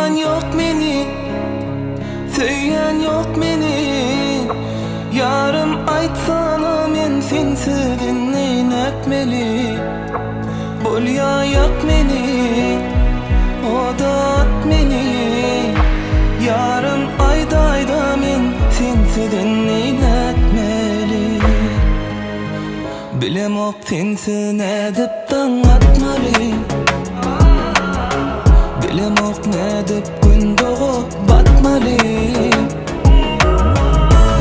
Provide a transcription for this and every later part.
Duýan ýok meni, söýýän ýok meni Ýarym aýtsana men sensiz indi nätmeli Bolýa ýak meni, oda at meni Ýarym aýdaýda men sensiz indi nätmeli Bilemok sensiz nädip daň atmaly Bilemok nädip gün dogup batmaly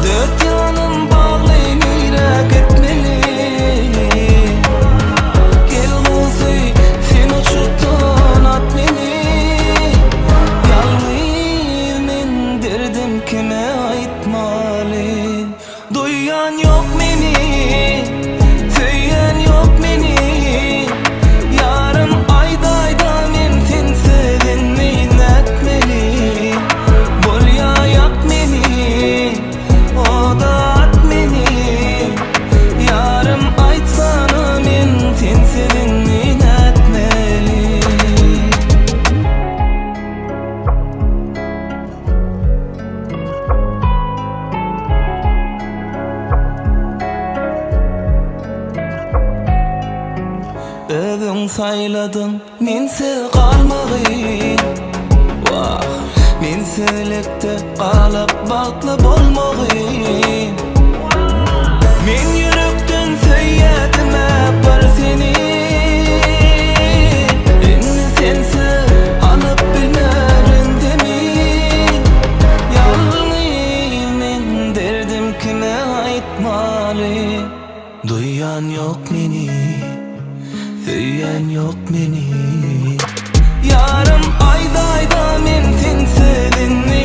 Dört ýanym bagly nirä gitmeli Gel gowsy sen uçutdan at meni Ýalňyz men derdim kime aýtmaly Duýan ýok meni, söýen ýok meni Ýarym aýdaýda men sensiz indi nätmeli Bolýa ýak meni, oda at meni Ýarym aýtsana men sensiz indi nätmeli. Özüň saýladyň mensiz galmagy Wah, mensizlikde galyp bagtly bolmagy Men ýürekden söýýädim-ä bir seni Indi sensiz alyp bilmerin demi Ýalňyz men derdim kime aýtmaly Duýan ýok meni, söýýän ýok meni Ýarym aýdaýda men sensiz indi.